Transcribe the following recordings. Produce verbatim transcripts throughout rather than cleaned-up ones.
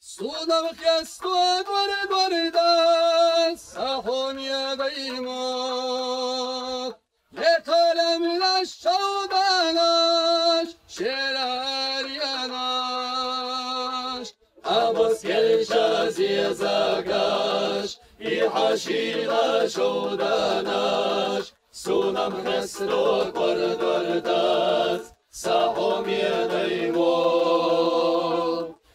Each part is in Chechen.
Сунам хесто дор-дордас, сахьон ядаймо. Еталам лаш шавданаш, шерар янаш. Абас керча зезагаш, и хашила шавданаш. Сунам хесто дор-дордас, сахьон ядаймо.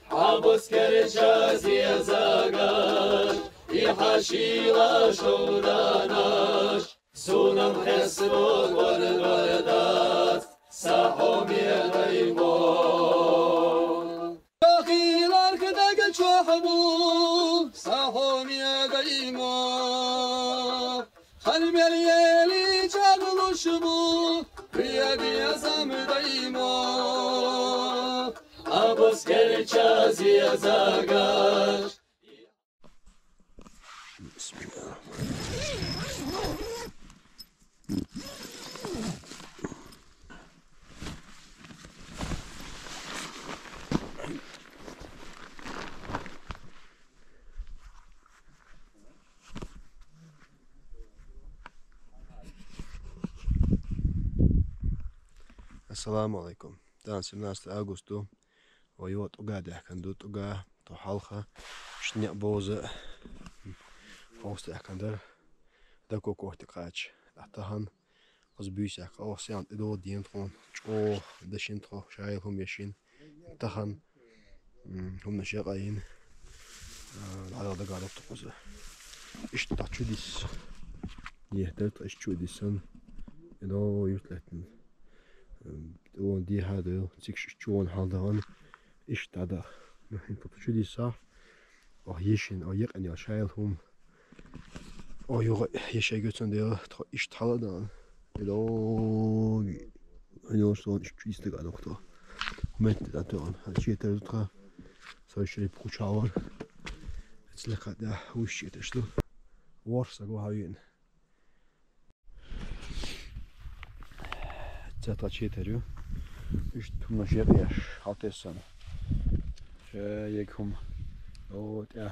Абас керча зезагаш, и хашила шавданаш. Сунам хесто дор-дордас, сахьон ядаймо. Чахилар хдаг чахбу, сахьон ядаймо. Ханмел ели чаглушбу, куяби азам даймо. Абас керча зезагаш. Ассаламу алейкум. Дан семнадцатое августа. Ва йо тӀуга даьхкан ду, тӀуга, тхо хьалха, шнеъ бовза, ховс даьхкан дар, дако корти кхача, дӀатахан, кхаз буьйсехь, кхалха сен тӀедола ден тхона, чӀоагӀа дашин тхо, шайла хӀума яшин, тахан, м, хӀуманаш якъа йина, а, дӀадала дагадоккху тхо кхуза. Иштта чудис. Дехтар тхо иштта чудисан. Эдо юрт лаьттан. М, тӀелон дехьа дойла, цигаш чугӀун хьалдагӀан. Иштта дӀадахана. Ну, хӀинца тхо чудиса. Ох, ешин, ох, екъан ял шайла хӀума. Ох, юха ешай гуьцан дела, тхо иштта хьала дан. Илоги. Хьанёлаш сон иштта чудиса дага дохто. Метте да тон. Хан четар тха. Сой шерипа кучавар. Цлека да уш четаш ду. Ворса го хавин. Цатха четар ю. Иштта хӀуманаш якъеш, хьалтессан. Ша ег хӀума. О, тӀя.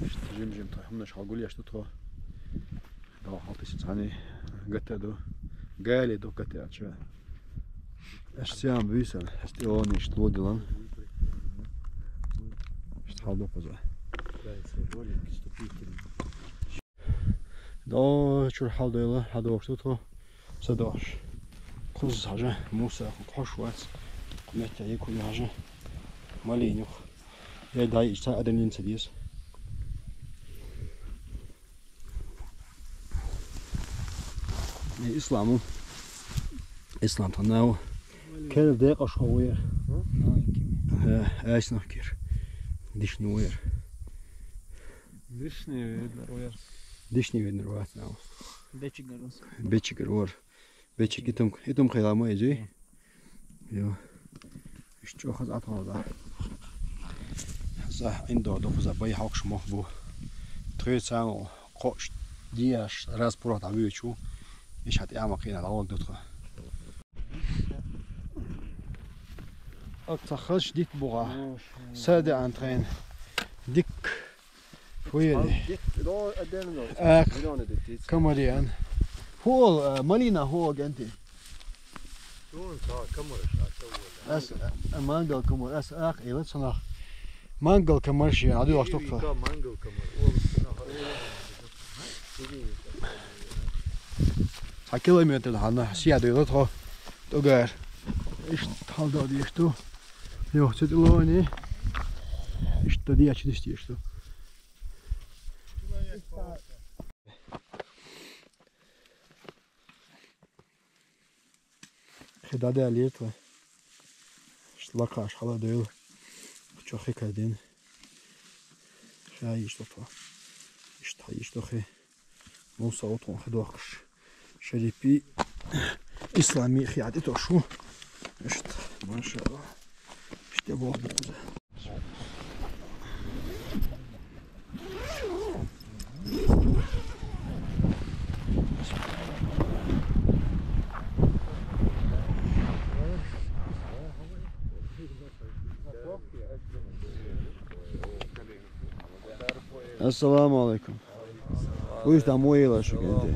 Иштта жим-жим тхо хӀуманаш хьалгулъеш ду тхо. Дала хьалтесса цхьани гатта ду. Гали ду гатта ча. Аш сям буьйсан, аш тӀе он иштта лодилан. Иштта хьалдокхаза. До чура хьалдойла, хьадогӀуш ду тхо. Са догӀуш. Кхузза хьажа, муса, кхош вац. Кху метта йикхуй хьажа. Малий нюх. Я дай иштта адреналин ца деза. Э, Исламу. Ислам тханав. Кер декъаш ховер. Э, айснах кер. Дишни вер. Дишни веднер вер. Дишни веднер вац нав. Бечигер вар. Бечигер вар. Бечик итум, итум хила ма изи. Йо. Иш чохаз атхалда. За индо дохуза бай хавкш мох бу. Тхир цамо кхош диаш раз пурат авючу. Иш хат яма кина лавак дутха. Ак цахаш дит буга. Саде антхайн. Дик. Хуели. Ак. Камариан. Хол, э, малина хо генти. Ас, э, мангал камар, ас ак эла цанах. Мангал камар ши, аду аш тохта. Мангал камар. Ха километр хана, сия дойла тхо. Тогар. Иш талда дишту. Йо, цит лони. Иш тади ачи диш дишту. Хи даде алиртла. Шлакаш хала дойла. Чохи кадин. Шай иштофа. Ишта иштохи. Муса отхон хидохкаш. Шерипи. Ислами хи ади тошу. Ишта. Машалла. Ишта бо букуза. Ассаламу алейкум. Вуйс дӀа мо елаш шуга?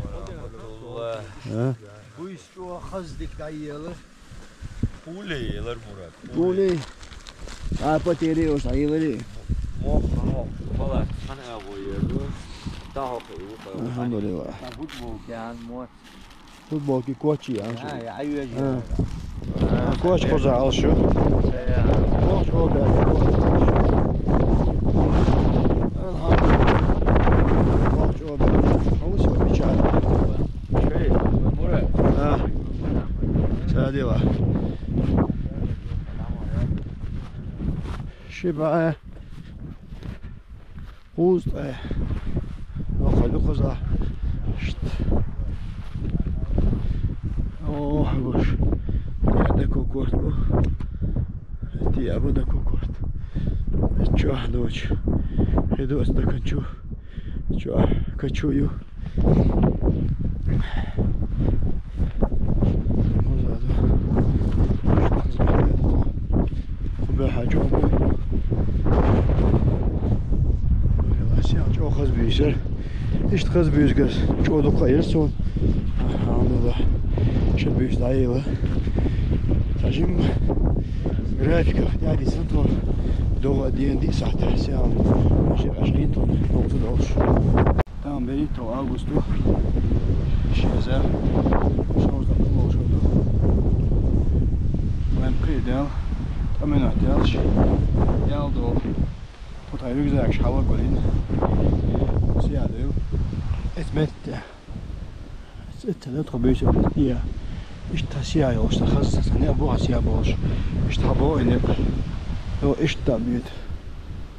А? Вуйс чӀо хаза дика дӀаелар. Уле елар, Мурат. Уле. А потери уж дӀаелари. Мох, мох. Мала, хана аво елу. Та хо хо. Алхамдулиллах. Та футбол кян мо. Футболки кочи, а? А, я, я, я. А. А, коч хоза алшу. Я. Коч обе. Алхамдулиллах. Коч обе. Хауси обича. Чей, Мура. А. Садила. Шиба. Къуз тӀе. Вахали къуза. Шт. О, гуш. Я деко корт бу. Ти абу деко корт. Чо доч. Хеду ас даканчу. Чо, качую. Хубе хажу. Сял чо хаз бюсер. Ишт хаз бюсгас. Чо дукха ерсон. Алхамдулиллах. Ша бюс дайла. Тажим графика дяди санто. Дога диен ди сахта сял. Ша ашин тон. Ногу долш. Там берит то августу. Шеза. Шоза пулошоду. Вем кидал. Тамена тялш. Ялдо. Путай рюкзак шала колин. Сиадыл. Эсметте. Эсметте да тобейсо. Я. Ишта сиа ёлш, та хас сане абу сиа болш. Ишта бо ине. О, ишта бит.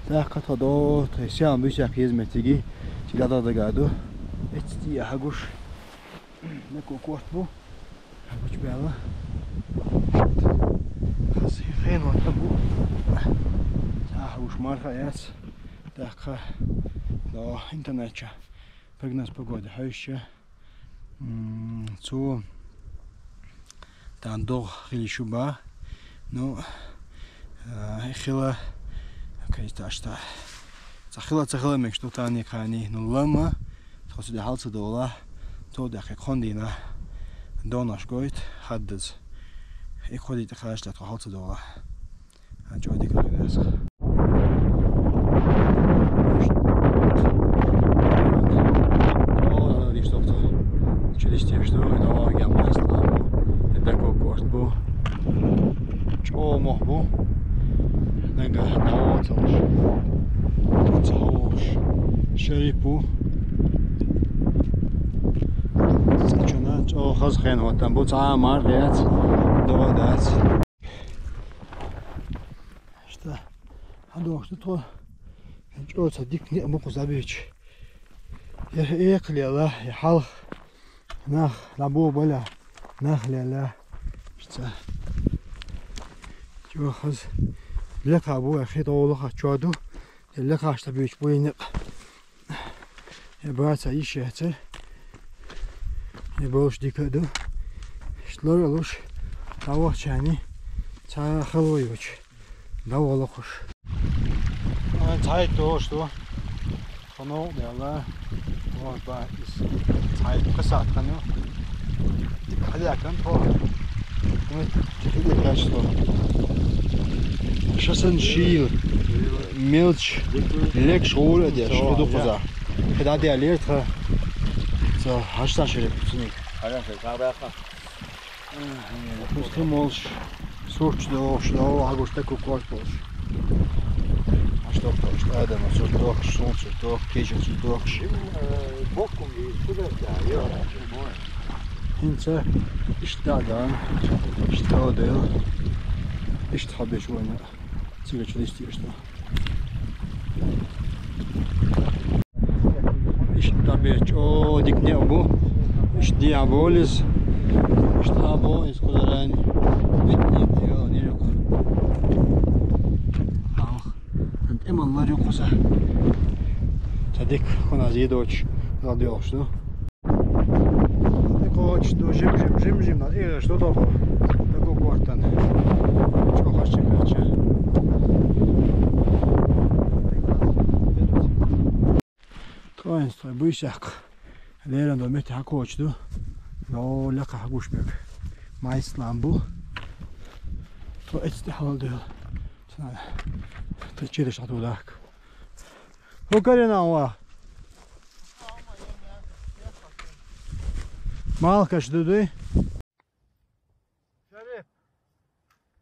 Та ката до, та сиа бюсяк езметиги. Тигада дагадо. Эцти хагуш. Деко корт бу. Хагуч бяла. Хас хен вата бу. Та хагуш марха яц. Така. До интернетча. Прогноз погоды. Хайша. Цу тан дог хили шуба. Ну, хила, кайта ашта. Ца хила, ца хила мек, што тани кани. Ну, лама. Тхо сюда халца дола. То да хек хондина. Донаш гойт. Хаддаз. И ходит хаш да тхо халца дола. А чё, дика, конечно. О, надо лишь только через те, что это лаги, а масло. Это такой корт был. Чё, мог был? Нога, на вот он. Цауш. Шерипу. Чё, на, чё, хаз хен, вот там был, а, мар, блядь. Давай, да. Шта, хьадохуш ду тхо. ЧӀоца дика ниъ бу кху забеча. Я экхалела, я хьалха. Нах, лабо баля, нах лела. Шца. ЧӀохаз. Лекха бу, я хи тӀолаха чоду. Я лекхаш табич бу я никъ. Я баца йиш яцар. Я болуш дика ду. Шлора луш. Тавах чани. Ца халвайоч. Давала хуш. Ай, цай то, что? Хано, яла. Вот, ба, ис. Цай касат хано. Дика хадя кан то. Ой, тихо, качество. Шасан шил. Мелч. Лек шоула деш. Что духу за? Когда ты алерт ха. За, хашта шереп, цуник. Хорошо, кабаха. Пусти молш. Сурч дохш, дохш, агуш таку корпус. А что, что, что, Адам, сурч дохш, солнце дохш, кечен сурч дохш. Боком и сюда, да, я. Хинца, ишта, да, ишта, да, ишта хабеш война. Цигачулисти, что. Ишта бе чӀо дикне бу. Ишта диаболис. Ишта бо из кузарани. Битни, я, не люк. Ах, ан эман ла рюкуса. Та дик хона зидоч. Радиош, ну. Ты хочешь, ну, жим, жим, жим, жим, на, или что такое? Такой квартан. Чё хочешь, короче? Вайн строй буйсяк. Леран до мети хьакочду. Но лекха хьагуш бек. Майслам бу. То эцти хьалдел. Цана. То через хьату дак. Хо карена ва. Малкаш дуй. Шарип.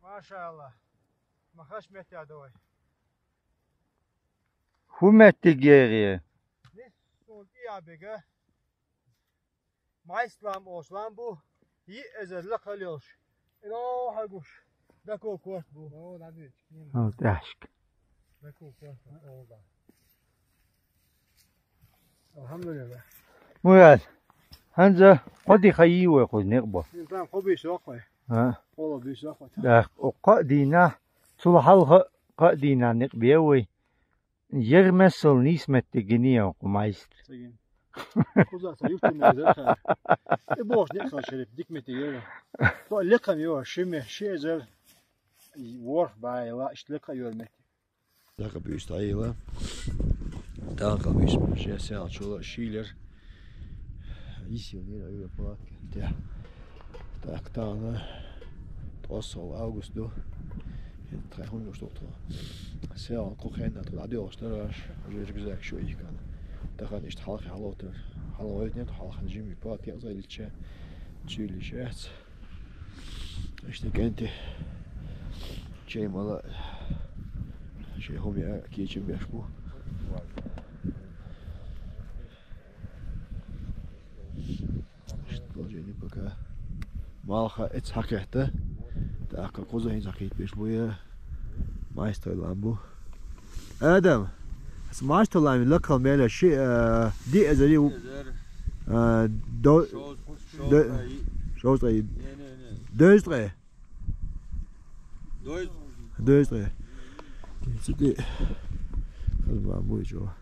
Машалла. Махаш метя давай. Ху меттиг ери. Нис султи ябега. Майслам ошлам бу. И эзер ла халёш. Иро хагуш. Дако корт бу. О, да дич. Алташк. Дако корт. О, да. Алхамдулилла. Мурат, ханза къоди хайи вай къуз никъ бу. Интан къо биш вакъвай. А? Къола биш вакъвай. Да, о къо дина, сул хьалха къо дина никъ бе вай. Ер месел нис метти гини я къу майст. Сегин. Куза са юрту ме зер ха. Э, бош никъ ха шериф, дик метти ер. То лекам ё, шиме, ши эзер. Ворх байла, ишт лека ё метти. Дагъа бюст айла. Дагъа бюст. Же сел чула шилер. Исил нир айла палатка. Те. Так, тана. Тосол август ду. Трехун уж тохто. Сел кухен на туда дёш тараш. Уже рюкзак шо их кан. Тахан ишт халхи халотер. Халоет нет, халхан жими палатка зайлича. Чили шец. Иште кенти чей мала шей хумя кичи бешку. Иште положение пока. Малха эц хакехта. Так, коза хин закит беш буя. Майстой ламбу. Адам, ас майстой лами лакал мела ши, э, ди эзери у-, э, до, до, шоз ай. Не, не, не. Дойз ай. Дойз. Дойз ай. Сити. Хазма буй чо.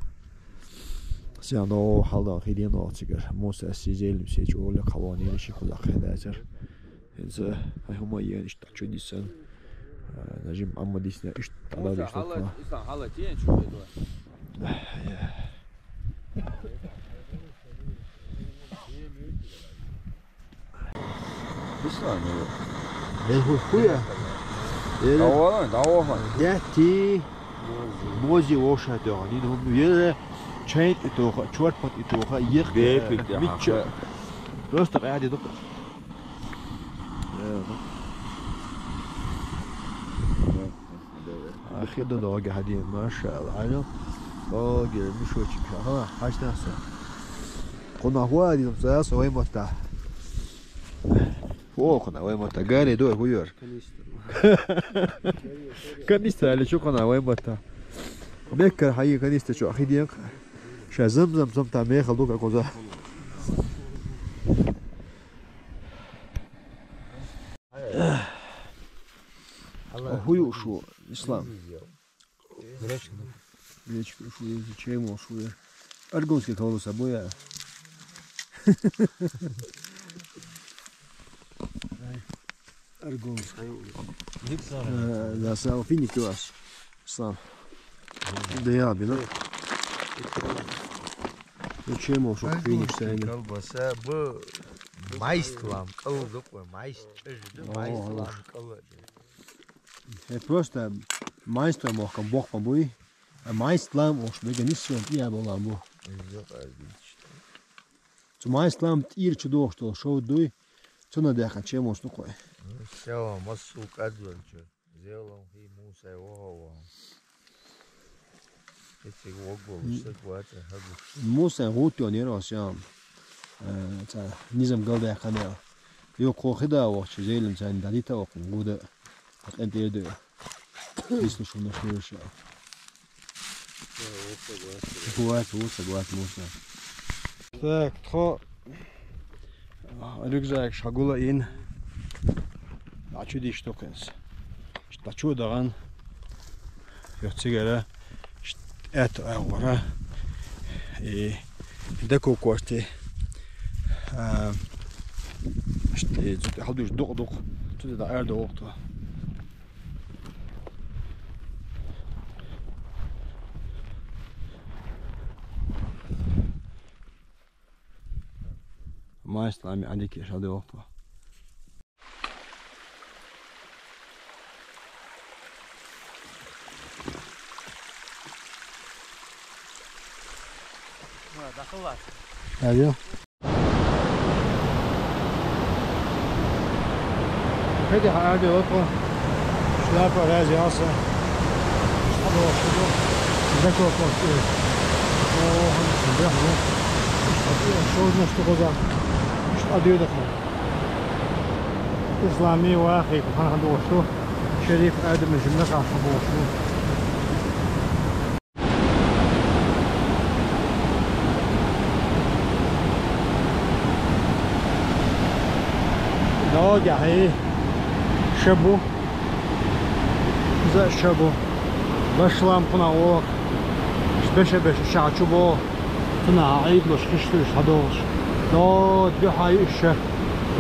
Сяно халдан хиден о цигар. Муса сизелим се чо ле калони ши кулак хедачар. Хенса, ай хума ен ишта чудисан. Нажим амма дисня ишта ала ишта. Исан хала тиен чугедо. Бислан, ну. Э, ху-, хуя. Э, давала, давала. Дяти. Мози воша тёга. Ни ну, ю ера чайт и тоха, чорпат и тоха, ек. Бепик, э, митча. Просто къяди док. Ахир да дага хадим, машалла. Ано. О, гер мишочек. Ага, хачнаса. Куна хуа дим зас ой мота. О, куна ой мота. Гари дой хуйор. Канистр. Канистр али чу куна ой мота. Беккер хайи канистр чу ахидин. Ша зам зам зам та мехал дука коза. Хуй ушу, Ислам. Гречка, да? Гречка ушу, я зачем ушу, я? Аргонская колбаса, боя. Аргонская. Э, да, сал финик у вас, Ислам. Да я, бина. Зачем ушу финик, Аргонская колбаса, б-, майстлам, калдыкъ, майс, майстлам, калдыкъ. Э, просто майстер мохкам бохпа буй. А майстлам ош бега нисвен тия болам бу. Цу майстлам тир чу дохтол шоу дуй. Цу на даха чемош ну кой. Сяла масу кадван чу. Зелом хи мусай вогова. Эцэг вогол, сэг вата хагу. Муса гутё нерос ям. Э, ца, низам галдая канал. Ё кохи да вохчу, зелим ца, далита воху, гуда. Акъен передаю. Если что, на что ещё. Гуат, гуат, гуат, можно. Так, тхо рюкзак шагула ин. А чё диш токенс? Что чё даган? Ё цигара. Эт агора. И деку кости. А, что, тут халдуш дук-дук. Тут да эр дук-дук. Мастер, ами, Алики, шадо вахту. Алло. Хэти хаади лото. Шляпа рази алса. Шо, шо? Дакоко. О, ханчи, да, ну. Шо, ну, шо коза? Шо, адио дакма. Ислами вахи, хан хан дошто. Шериф Адам жимна хан дошто. Дагахи ша бу. За ша бу. Башлам куна ох. Беша беша шачу бо. Туна айд лош хиштуш хадош. До духай ша.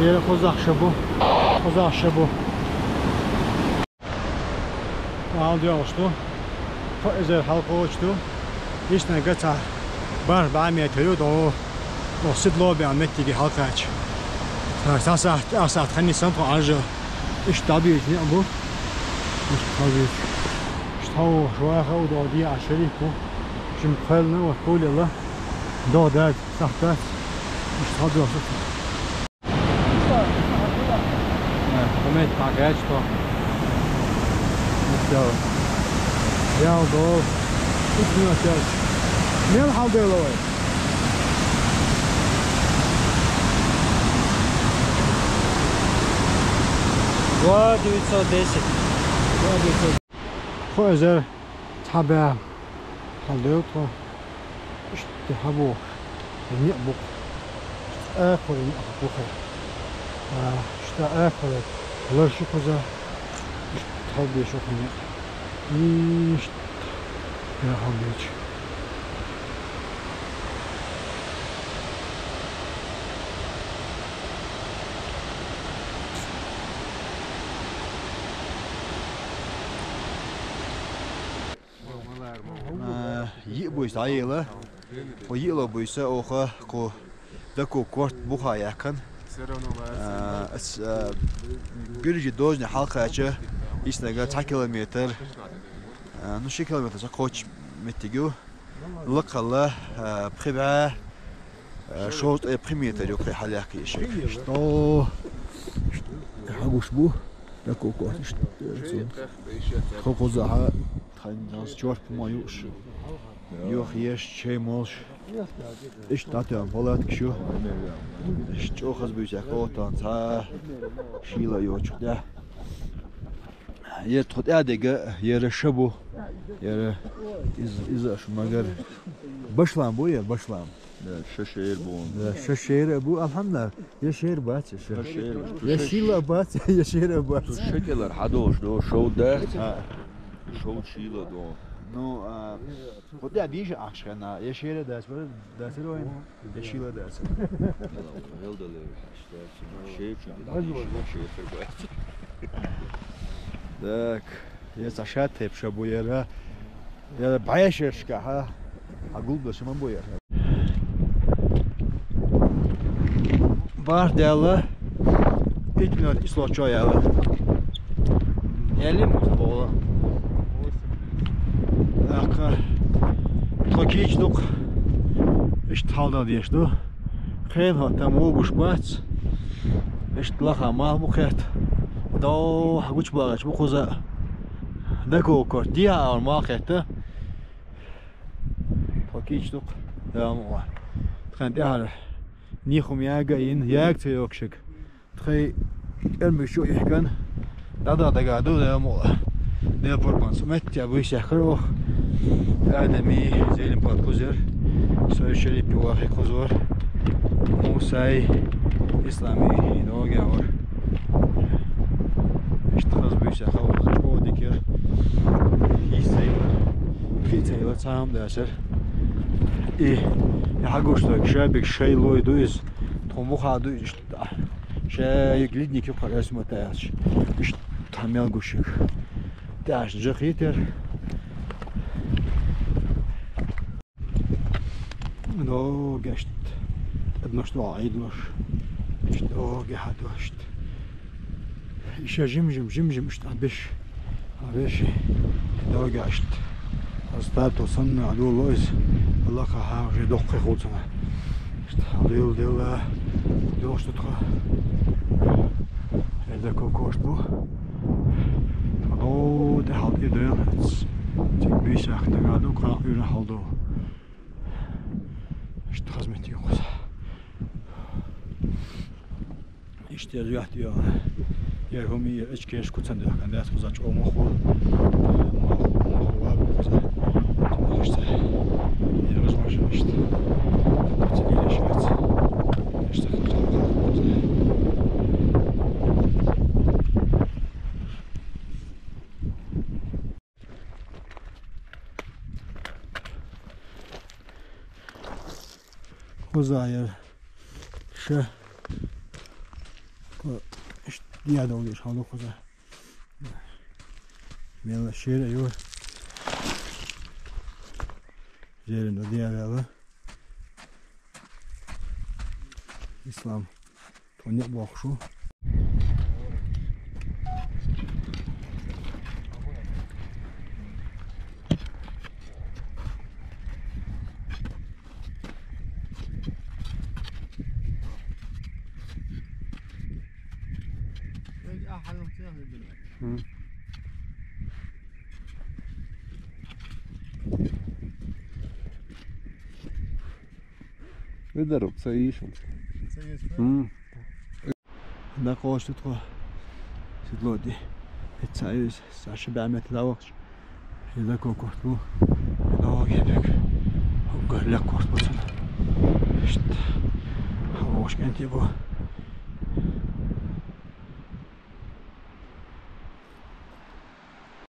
Ер козах ша бу. Козах ша бу. Алди алышту. Кхо эзер халкъ очту. Ишна гаца бар ба метрю до. О, седло бе метти ди халкъач. Са, са, са, са, са, хани сан то ажо. Иш таби не бу. Иш таби. Иш таво, шуаха у до ди ашери ку. Шим кхелна ва кулела. До дад, сахтат. Иш таби. Э, умеет погать, что? Ну, всё. Я удал. Тут не опять. Мел халдыловый. Два девятьсот десять. Два девятьсот. Хозер. Таба. Халдыл то. Ишта хабу. Не бук. Ишта ахури не бухай. А, ишта ахури. Ларши куза. Ишта халби шухни. Ишта. Я халбич. Э, йиъ буйса айила. О йиъла буйса оха ку даку корт буха якан. Э, ас, э, биржи дожни халкъача иснага ца километр. Э, ну, ши километр са коч меттигю. Лакъала, э, пхиба, э, шост э пхи метр юкъе халякъ ешек. Что? Хагуш бу? Даку корт. Хо кузаха. Тхан нас чорп ма юш. Юх еш чей молш. Иш татуан палат кшу. Иш чохаз буйса котан ца. Шила йоч да. Ер тхот адега, ер шабу. Ер из, из аш магар. Башлам бу, ер башлам. Да, шашер бу. Да, шашер бу, алхамдулилла. Я шер бац, я шер. Шашер. Я шила бац, я шер бац. Ту шекелер хадош до, шоу да. А. Шоу шила до. Ну, а, вот я вижу, ах, шена, я шер да, да, да, я шила да. Так, я саша тепша буера. Я баяшешка, ха. А гулба шиман буера. Бар дела. Итнот ислочо яла. Яли мус бола. Ака. Токич дук. Иш талда деш ду. Хен ха там огуш бац. Иш лаха мал бу хет. До гуч багач бу куза. Дако кор. Диа ар мал хет. Токич дук. Да мо. Тхан дяр. Нихум яга ин, яг цеёкшик. Тхай эрмик шо ихкан. Да, да, да, да, да, мо. Де порпан смет, я бы сейчас хрох. Адами, зелен под кузер. Сой шериф пивахи кузор. Мусай, ислами, договор. Иштхаз бы сейчас хавах, чо дикер. Хисайла. Хисайла, сам да, сэр. И я гуш так, шабик шейлой дуйс. Тхумуха дуйс. Ше юг лидник юг харас матаяч. Иш тамел гушик. Таш жахитер. Но гешт. Наш дуа Ӏийдалуш. Иштта оге хьадуш. Иша жим-жим, жим-жим иштта Ӏабеш. Ӏабеш. Доге иштта. Астарту санна Ӏадулло из. Аллаха хьа уже доккхе хулцана. Иштта Ӏадил дела. Дош тут ха. Эда кокош бу. О, де хьал и дел. Цик бисах дага ду, кхаъ южа хьал ду. Иштта хазмет юхуса. Иштта я юхьт я. Я хӀуми я эчкеш куцан дахкан дас куза чӀо моху. Моху, моху ва куза. Моху ца. Я возможно иштта. Куцан или швец. Иштта куза. Куза я. Ша. Ко-, ш-, я долгиш халу куза. Мела шир аю. Жерин да диавела. Ислам. Тоня бохшу. Видару, це їшенське. Це є. М. На когось тут ко-, сідлоді. Це є, Саша бямет лавакш. Іда ко корту. Іда огебек. Огорля корту цена. Шт. Хавош кенті бу.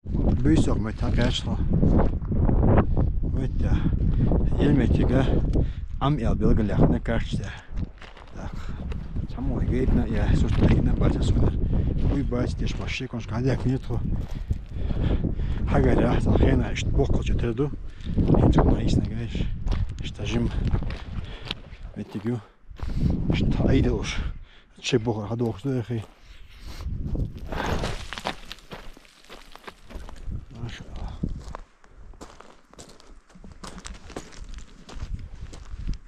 Буйсох мет хьакхаьчла. Мет я. Ел меттига Ӏам ял белгаллехна карчда. Так. Цхьаммо гайтна я суртайна баца сунар. Уй бац деш маши конш кадяк нету. Хагара, захена ишт боккъал чатерду. Инчуна исна гайш. Ишта жим. Меттигю. Ишта айдалуш. Че бохар хадохш дойхи. Машалла.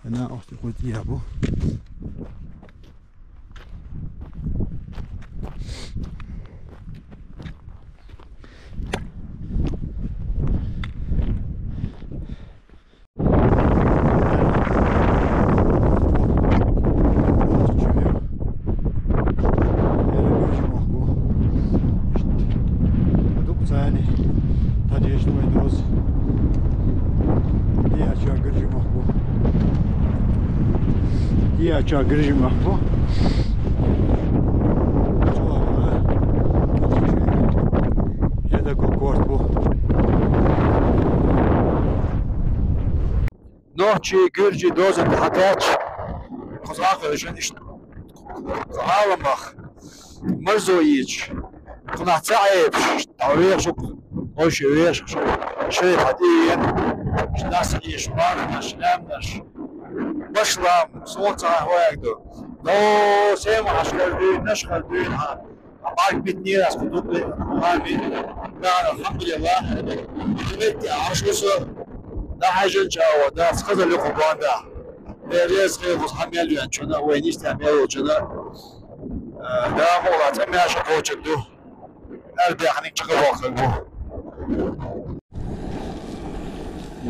Ана охти хут ябу. Дия чагыр жимах бу. Дия чагыр жимах бу. Я да кокорт бу. Нохчи, гуржи доза хакач. Кузакъ шин иш. Аламах. Мазоич. Куна цаиб. Тавеш. Ош веш. Шей хадиен. Нас иш мар наш лам наш. Башлам. Солца хоягду. Но сем ашкар дюйн, наш кар дюйн. Апарк битни аз кудук ле. Амин. Да, алхамдулиллах. Битни ашкусу. Да хажан чао, да сказали кубанда. Берез хе бус хамел юан чуна, вай нисте хамел чуна. Да, мола, це мяша хочет ду. Ар бяхник чака бохак бу.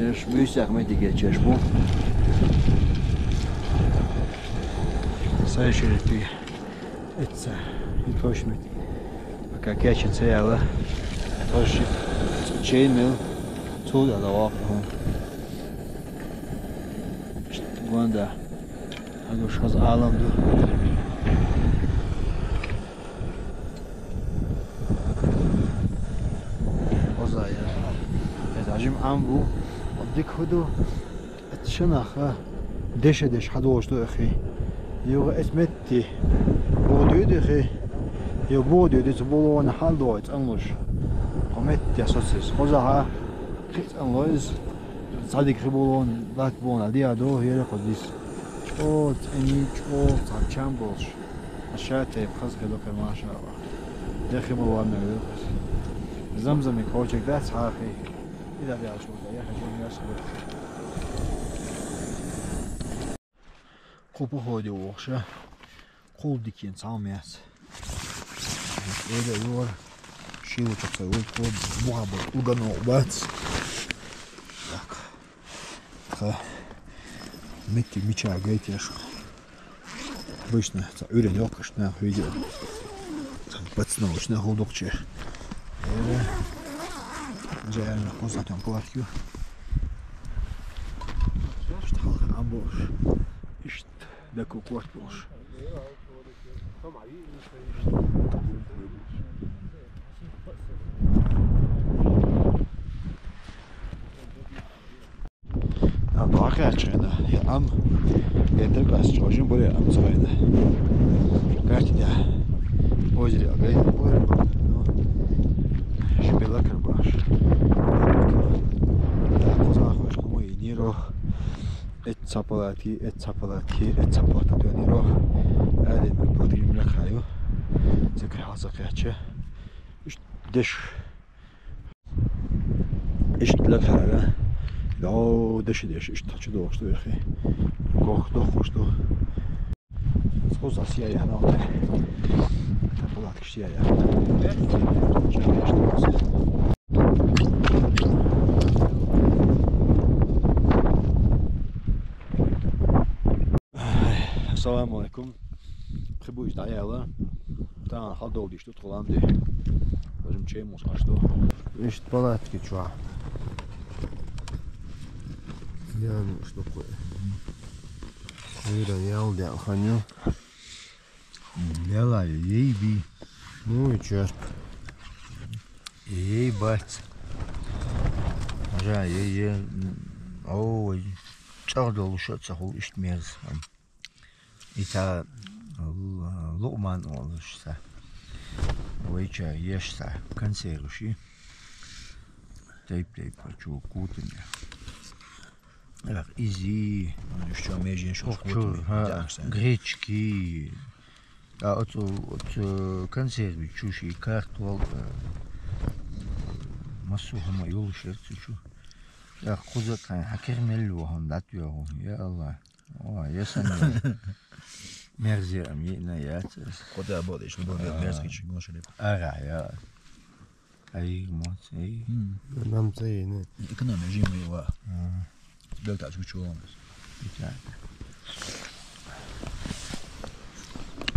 Еш буйсах ме диге чеш бу. Сай шерифи. Эца. И точно. Пока кячи цеяла. Точно. Чеймел. Цуда да ваху. Гуанда. Агуш хаз алам ду. Оза я. Эт ажим ам бу. Дик худу. Эт шинаха. Деше деш хадош ду эхи. Юга эт метти. Бу дюд эхи. Ю бу дюд эт булон хал дойт анлуш. Метти асоцис. Оза ха. Кит анлойс. Садик хибулон лак бона диадо хире кодис. О, цӀени чӀоагӀа цхьа чам болуш. Ша тайпа хаза хилла кхин, машаллахӀ. Дехи ма ванна вилхаш. Замзамин кочаг дац хьахий. И да дял шуьга, я хачун яш хилла. Кху походе вохуша. Кхул дикина цхьа а ма яц. Эда ювар. Шилучу цхьа вултхо, буха бу угано бац. Так. Ха. Митти мича гайтеш. Обычно ца уьрен йоккхаш нах видео. Пацанов уж нах удукче. Реально, вкусно там платью. Что халка амбош. Ишт, да кукурт болш. А бакъ яьчхьана, я ам, я дагас чӀожин буре ам цхьайна. Гати да. Озере агай буре. Ну, шибела карбаш. Да, коза хваш, кому и ниро. Эт цапалати, эт цапалати, эт цапалата тонирох. Аде ми подгим лакаю. Цекай хаса кача. Иш деш. Иш лакара. До деш деш, иш тачу дохш дохи. Гох дохш до. Схоза сия я на. Цапалат кшия я. Ассаламу алейкум. Прибуж даяла. Та хадол диш тут хуламди. Бажим чей мус ашто. Ишт палатки чуа. Я, ну, что такое? Вира ял дял ханю. Бела ей би. Ну и черп. Ей бац. Жа ей ей. Ой. ЧӀагӀдолуш а ца хул ишт мерз. Ита Лукъман олуш са. Вайча еш са. Консервуши. Тайп-тайп чу кутуня. Ах, изи, что межин шо Ох, кутуня. Чу, ха, гречки. А от, от, э, консерви чуши, картол, э, массу хама юлу шерцу чу. Я кузак хакер меллу хам дат йогу. Я Аллах. О, я сам. Мерзи ам и на яц. Куда бодиш, любой мерзкий чего шли. Ара, я. Ай, моц, ай. Нам цей не. Экономия жима его. Белта чучу.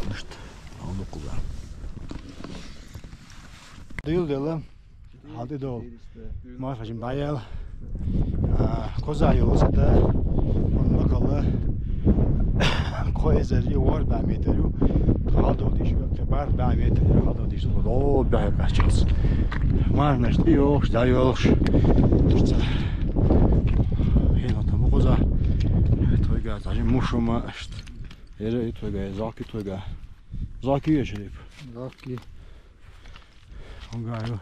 Ишт, алду куда. Дил дела. ХьалтӀи дол. Марха жим дӀаял. А, коза йолу сата. Он макала. Кхо эзар ю вар баметр ю. ХьалтӀи диш ю. Бар баметр ю. ХьалтӀи диш ю. До бяхе качалс. Марнаш ти йолш, да йолш. Турца. Хин отам коза. Тойга, даже мушума ашт. Эре и тойга, заки тойга. Заки я шериф. Заки. Хонгаю.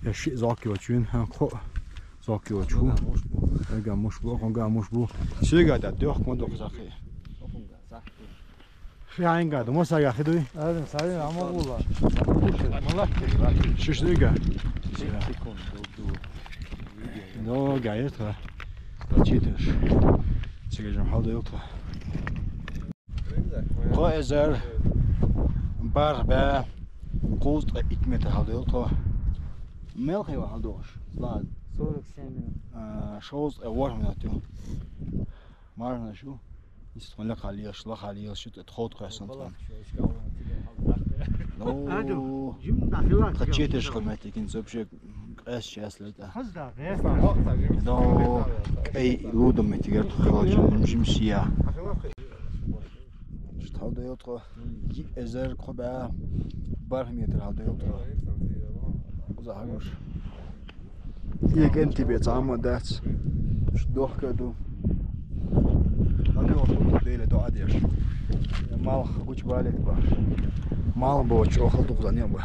Я ши заки очун, хан кхо заки очу. Эга муш бу, хонга муш бу. Сига да дёх мо дох заки. Хи айнга да мо сага хидуй. Арын сарын ама була. Муш, малак. Шиш дига. Секунд. Но гаетра. Почиташ. Сегежем халда ёлтра. Кхо эзар бархӀ бӀе кхузткъе итт метр хьалдойла тхо. Мел хила хьалдош? Слад. Сорок семь минут. А, шовзткъе ворхӀ минут ю. Марна шу. Ис тхо лакха леш, лакха леш, шу тхот кхоьсун тхо. Ну, тхо четыре километр кин вообще. Къес час лета. Хазда, да? До эй лудом эти герт халачу жимсия. Штал да йотхо. Эзер кхо бӀе бархӀ метр хьал да йотхо. Уза хагуш. Екен тебе цама дац. Дохка ду. Ага, вот тут дели до адеш. Мал гучбалит баш. Мал бо чохал дух за небо.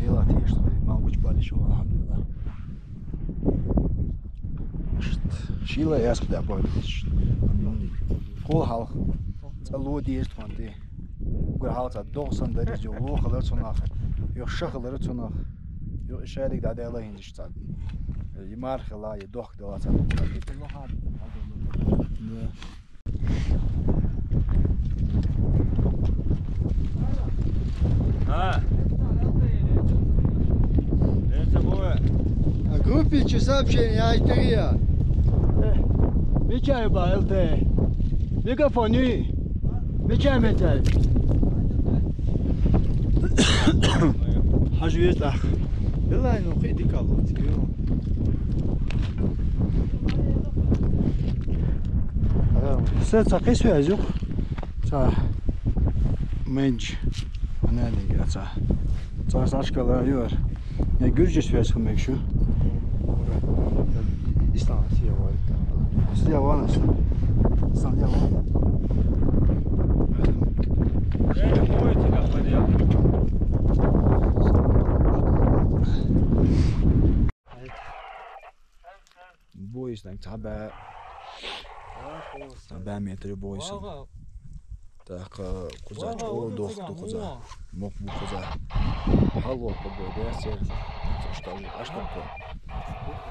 Дела теш, мал гучбалит шо, алхамдулилла. Ши Ила ясх да бой. Кол хал. ЦӀа ло деза тхона тӀе. Гур хал цӀа догӀ сан дариз, юха ло хилар цунах. Юха ша хилар цунах. Юха и шарик дӀадаьлла хӀинца цӀа. И мар хила, и дохк дала цӀа. Да. А? Это будет. А группе чи сообщение, я это я. Мечай ба, ЛТ. Микрофон, и. Мечай, мечай. Хажу есть, ах. Белай, ну, хи дикало, тебе. Се цӀакъи связь юх. ЦӀа менч. Ана динг цӀа. ЦӀа сашкала юар. Не гюржи связь хумек шу. Ислам сия валь. Сия вана ислам. Ислам я вана. Бойс наг цхьа бӀаь. Цхьа бӀаь метр бойс. Так, куза чӀо дохту куза. Мох бу куза. Хало кубо десер. Цошта аштоко.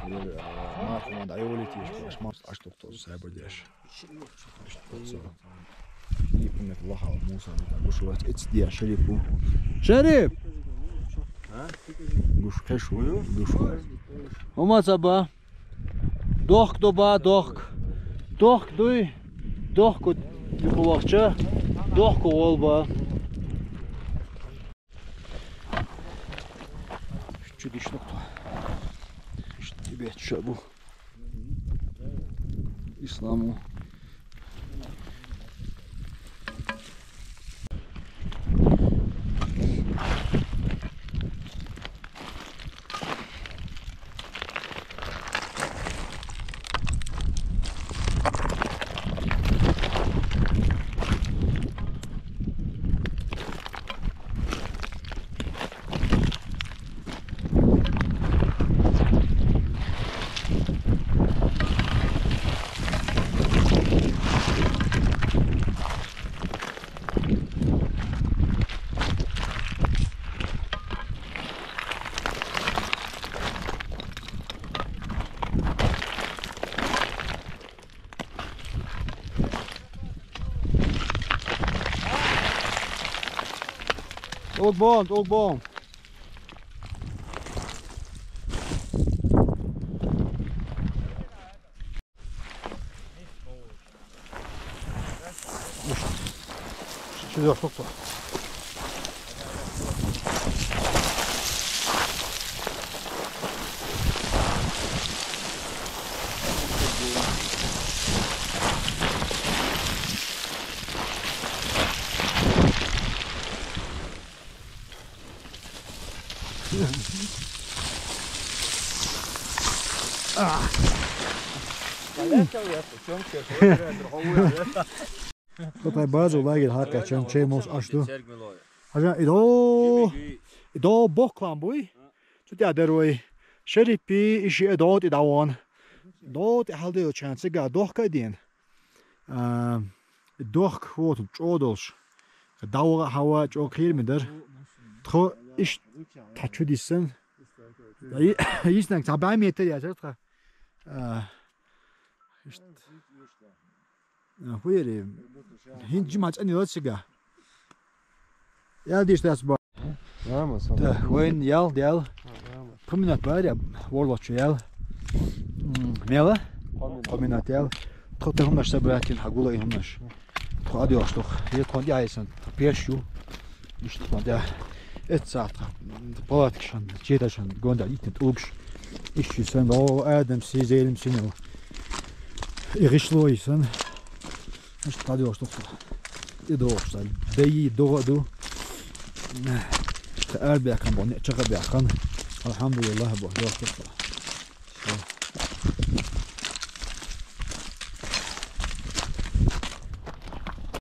Мар хуман айолит еш, мар аштоко сайбадеш. Шериф мет лахал Муса, гушват эцдия Шерифу. Шериф! Гуш кешу, гуш. Ома цаба. Дохк доба, дохк. Дохк дуй. Дохк ю кувахча. Дохк волба. Чудишнук. Тебе чабу. Исламу. Ook bond, ook bond. Четвёрток. Кутай базу лагерь хакка, чем, чем мус ашту. Хажа, идо, идо бок клан буй. Цу тя дарой. Шерифи иши идо ти давон. Идо ти халдео чан цига дохка дин. А, дохк вот чодолш. Давга хава чо кир мидар. Тхо иш та чудисан. Иснаг цаба метр я цатха. А, ишт. А, хуери. Хин жима чани лоцига. Я диш тас ба. Нама, сам. Да, войн ял, ял. Нама. Поминат бар я, ворлочу ял. М, мела? Поминат. Поминат ял. Тхо те хумнаш собратин хагула и хумнаш. Тхо адиош тох. Е тхо дяйсан. Пешу. Ишт тхо да. Эт саат. Палаткшан, четашан, гонда итин тулгш. Ишчи сан, о, Адам си, зелим синел. Игишло исан. Ишт тадиош тох. Идош, да и догоду. Арбякан бон, чага бякан. Алхамдулиллах, бо, дохтур.